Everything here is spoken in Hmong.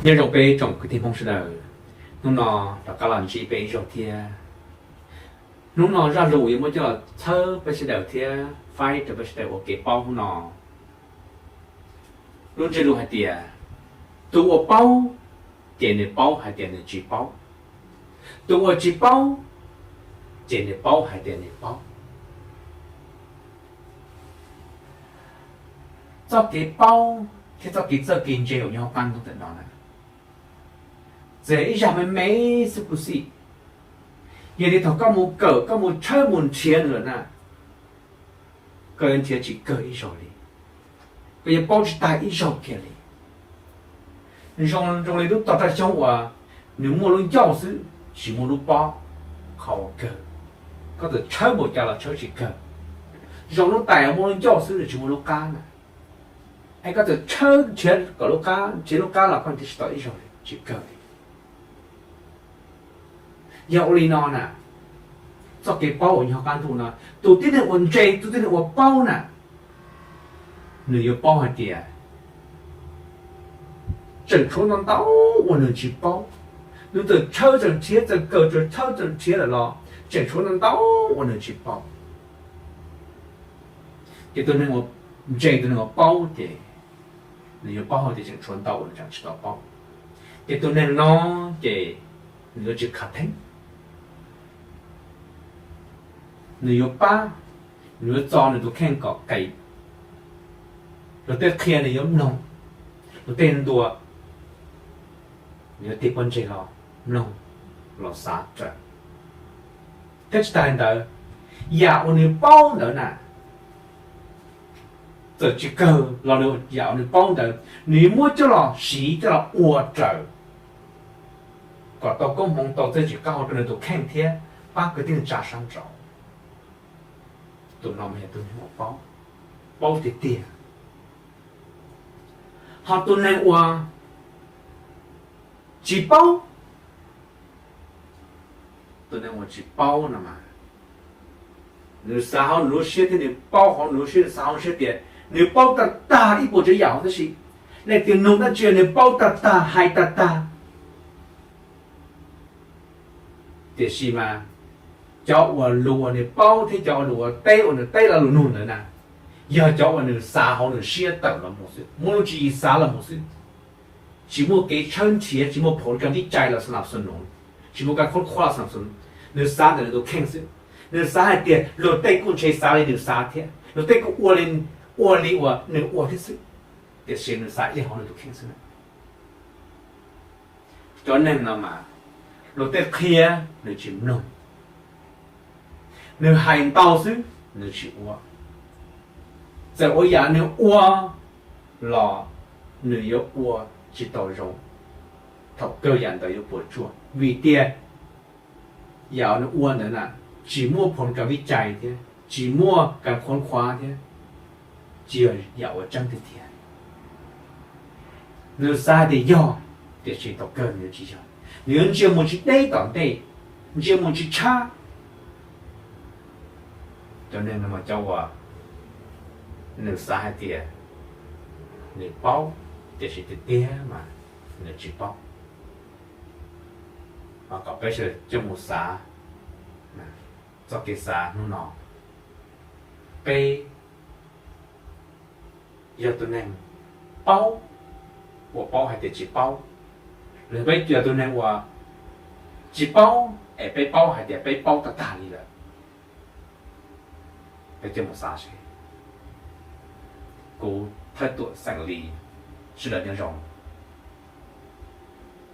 Nyob zoo peb tsoom kwv tij Hmoob sawv daws, hnub no rov qab los ntsib peb ib zaug thiab. Hnub no zaj lus yuav muab coj los txhawb peb sawv daws thiab faib rau peb sawv daws ua kev paub hnub no. Lub ntsiab lus hais tias, tus uas paub, ces nws paub hais tias nws tsis paub. Tus uas tsis paub, ces nws paub hais tias nws paub. Txoj kev paub thiab txoj kev txawj kev ntse uas nyob hauv qab ntuj ntawm no na, txawm ib zaj me me xwb kuj xij, yog li thaum koj mus kawm, koj mus tshawb mus nrhiav nws lawm na, koj yuav nrhiav tsis kawg ib zaug li, koj yuav paub tsis tag ib zaug kiag li. Zoo, zoo li lub tog raj xyoob uas nws muaj lub ncauj xwb tsis muaj lub pob, qhov uas kawg, koj txawm tshawb npaum cas los tshawb tsis kawg. Zoo lub tais uas muaj lub ncauj xwb nws tsis muaj lub qab na, es koj txawm tshawb nrhiav kom lub qab, nrhiav lub qab los koj nrhiav tsis tau ib zaug li, tsis kawg li. Yog ua li no na, txoj kev paub uas nyob hauv qab ntuj no, tus tib neeg uas ntse, tus tib neeg uas paub na, nws yuav paub hais tias tseem tshuav ntau ntau uas nws tsis paub. Nws txawm tshawb txawm nrhiav, txawm kawm txawm tshawb txawm nrhiav lawm los tseem tshuav ntau ntau uas nws tsis paub. Ces tus neeg uas ntse, tus neeg uas paub ces nws yuav paub hais tias tseem tshuav ntau uas nws tseem tsis tau paub. Ces tus neeg no ces nws yuav tsis khav theeb. Nws yuav pab, nws yuav txo nws tus kheej kom qis. Luag tej qhia nws yuav mloog, luag tej ntuas nws yuav tig pob ntseg los mloog, los xav raws. Thiab tsis tas li ntawd, yam uas nws paub ntawd na, txawm tsis kawg los nws, yam uas nws paub ntawd nws yuav muab coj los siv coj los ua raws kom tau koob hmoov tau txiaj ntsig qab hau rau nws tus kheej thiab pab kwv tij neej tsa sab nraud. Tus no mas yog tus neeg uas paub, paub tiag tiag. Ho tus neeg uas tsis paub, tus neeg uas tsis paub no mas nws xav hauv nws lub siab thiab nws paub hauv nws lub siab, nws xav hauv siab tias nws paub tag tag ib puas tsav yam huv tib si. Leej twg nug dab tsi nws paub tag tag, hais tag tag. Tiam sis mas cov uas lus uas nws paub thiab cov uas lus uas teb uas nws teb lo lus nug ntawd na, yog cov uas nws xav hauv nws siab tawm los mus xwb, muaj lub tswv yim xav los mus xwb. Tsis muaj kev tshawb nrhiav, tsis muaj phov ka vib cai los xav los xav nus, tsis muaj ka khuab khuab los xav los xav nus. Nws xav ntawm nws tus kheej xwb. Nws xav hais tias luag tej kuj ntshe xav li nws xav thiab, luag tej kuj ua li, ua li uas nws ua thiab xwb, tiam sis nws xav ib leeg hauv nws tus kheej xwb na. Cov neeg no mas luag tej qhia nws tsis mloog, nws hais ntau xwb nws tsis ua. Txawm ua yam nws ua los nws yuav ua tsis tau zoo, thaum kawg yam ntawd yuav puas tsuaj vim tias yam nws ua ntawd na tsis muaj phov ka vib cai thiab tsis muaj ka khuab khuab thiab, tsis yog yam uas tseeb tiag tiag. Nws xav hais tias yog, tiam sis thaum kawg nws yuav tsis yog, nws yuav ntsia mus tsis deb tom ntej, ntsia mus tsis tshab. Cov neeg no mas cov uas nws xav hais tias nws paub, tiam sis tiag tiag mas nws tsis paub. Mas kom peb sawv daws coj mus xav txoj kev xav hnub no, peb yog tus neeg paub uas paub hais tias tsis paub, los peb yog tus neeg uas tsis paub es peb paub hais tias peb paub tag tag li lawm? Peb coj mus xav seb. Kuv Thawj Tuam Xeem Lis, sawv daws nyob zoo.